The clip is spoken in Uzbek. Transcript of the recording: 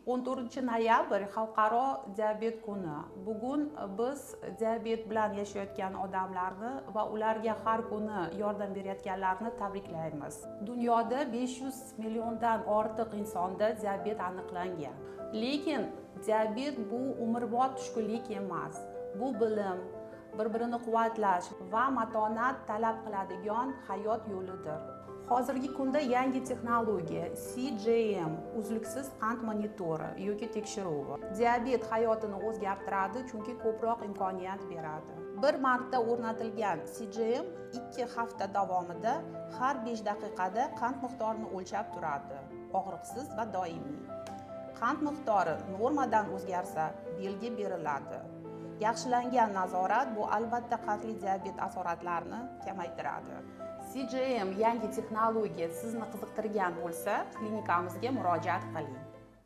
14 noyabr xalqaro diabet kuni. Bugun biz diabet bilan yashayotgan odamlarni va ularga har kuni yordam berayotganlarni tabriklaymiz. Dunyoda 500 milliondan ortiq insonda diabet aniqlangan. Lekin diabet bu umrbod tushkunlik emas. Bu bilim, bir birini quvvatlash va matonat talab qiladigan hayot yo'lidir. Hozirgi kunda yangi texnologiya CGM, uzluksiz qand monitori yoki tekshiruvi diabet hayotini o'zgartiradi, chunki ko'proq imkoniyat beradi. Bir marta o'rnatilgan CGM 2 hafta davomida har 5 daqiqada qand miqdorini o'lchab turadi, og'riqsiz va doimiy. Qand miqdori normadan o'zgarsa, belgi beriladi. Yaxshilangan nazorat bu albatta qandli diabet asoratlarini kamaytiradi. CGM yangi texnologiya sizni qiziqtirgan bo'lsa, klinikamizga murojaat qiling.